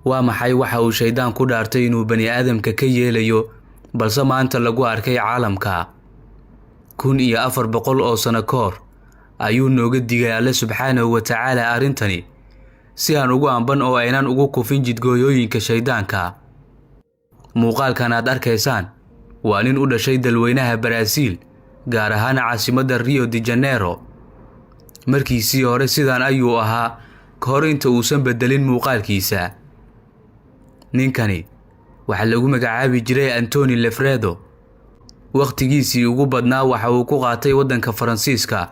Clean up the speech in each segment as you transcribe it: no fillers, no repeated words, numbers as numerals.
Waa maxay waxa uu shaydaan ku dhaartay inuu bani aadamka ka yeelayo, balse maanta lagu arkay caalamka? 1400 oo sano ka hor ayuu nooga digay Alle subxaanahu wa tacaala arrintani, si aan ugu amban oo aynan ugu kufin jidgooyooyinka shaydaanka. Muuqaalkan aad arkaysaan waa nin u dhashay dalweynaha Baraaziil, gaar ahaan caasimadda Rio de Janeiro. Markiisii hore sidaan ayuu ahaa ka hor inta uusan bedelin muuqaalkiisa. Ninkani waxaa lagu magacaabi jiray Antoni Lefredo. Wakhtigiisii ugu badnaa waxa uu ku qaatay waddanka Faransiiska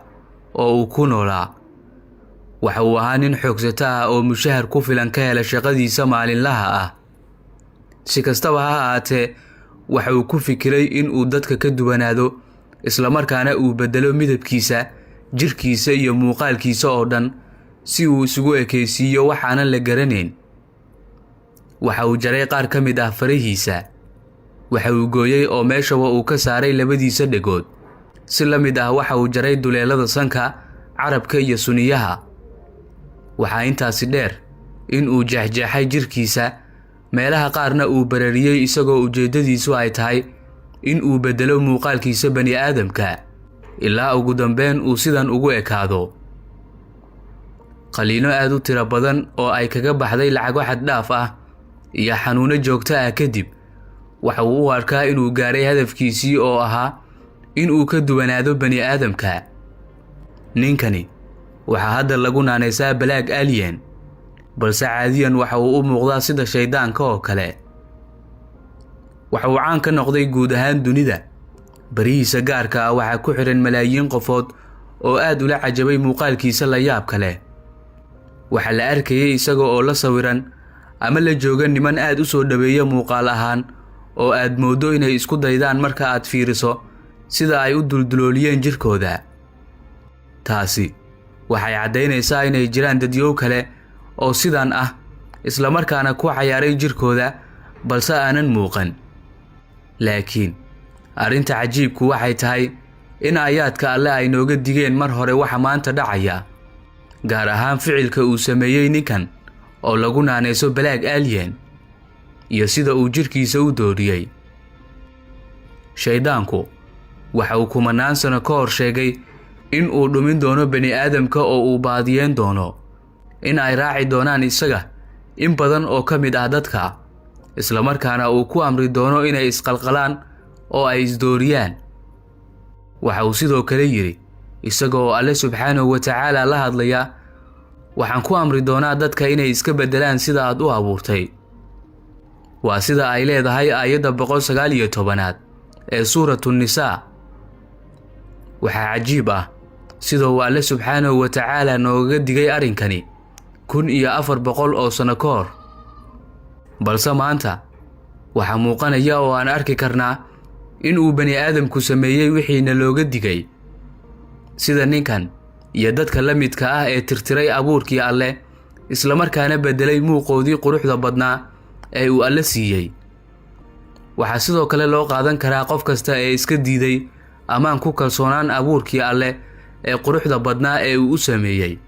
oo uu ku noolaa. Waxa uu ahaa nin xoogsato ah oo mushahar ku filan ka hela shaqadiisa maalinlaha ah. Si kastaba ha ahaatee, waxa uu ku fikiray in uu dadka ka duwanaado, islamarkaana uu beddelo midabkiisa, jirkiisa iyo muuqaalkiisa oo dhan, si uu isugu ekaysiiyo waxaanan la garanayn. Waxa uu jaray qaar ka mid ah farahiisa. Waxa uu gooyey oo meeshaba uu ka saaray labadiisa dhegood. Si la mid ah waxa uu jaray duleelada sanka, carabka iyo suniyaha. Waxaa intaasi dheer in uu jeexjeexay jirkiisa, meelaha qaarna uu barariyey, isagoo ujeeddadiisu ay tahay in uu beddelo muuqaalkiisa bani aadamka ilaa ugu dambeyn uu sidan ugu ekaado. Qaliino aad u tiro badan oo ay kaga baxday lacago xad dhaaf ah iyo xanuuno joogto ah kadib, waxa uu u arkaa inuu gaaray hadafkiisii oo ahaa in uu ka duwanaado bani aadamka. Ninkani waxaa hadda lagu naanaysaa Black Alien, balse caadiyan waxa uu u muuqdaa sida shaydaanka oo kale. Waxa uu caan ka noqday guud ahaan dunida. Barihiisa gaarka ah waxaa ku xidhan malaayiin qofood oo aad ula cajabay muuqaalkiisa la yaabka leh. Waxaa la arkayay isaga oo la sawiran ama la jooga niman aad u soo dhaweeya muuqaal ahaan, oo aad mooddo inay isku daydaan marka aad fiiriso sida ay u duldulooliyeen jirkooda. Taasi waxay caddaynaysaa inay jiraan dadyow kale oo sidan ah, islamarkaana ku cayaaray jirkooda, balse aanan muuqan. Laakiin arrinta cajiibku waxay tahay in aayaadka Alle ay nooga digeen mar hore waxa maanta dhacaya, gaar ahaan ficilka uu sameeyey ninkan oo lagu naanayso Black Alien iyo sida uu jirkiisa u dooriyey. Shayddaanku waxa uu kumanaan sano ka hor sheegay in uu dhumin doono bani aadamka oo uu baadiyeen doono, in ay raaci doonaan isaga in badan oo ka mid ah dadka, islamarkaana uu ku amri doono inay isqalqalaan oo ay isdooriyaan. Waxa uu sidoo kale yidhi, isaga oo Alle subxaanahu wa tacaala la hadlaya: "Waxaan ku amri doonaa dadka inay iska beddelaan sida aad u abuurtay." Waa sida ay leedahay aayadda 119aad ee Suuratu Nisaa. Waxaa cajiib ah sida uu Alle subxaanahu wa tacaala noogaga digay arrinkani 1400 oo sano ka hor, balse maanta waxaa muuqanaya oo aan arki karnaa in uu bani aadamku sameeyey wixiina looga digay, sida ninkan iyo dadka la midka ah ee tirtiray abuurkii Alle, islamarkaana beddelay muuqoodii quruxda badnaa ee uu Alle siiyey. Waxaa sidoo kale loo qaadan karaa qof kasta ee iska diiday amaan ku kalsoonaan abuurkii Alle ee quruxda badnaa ee uu u sameeyey.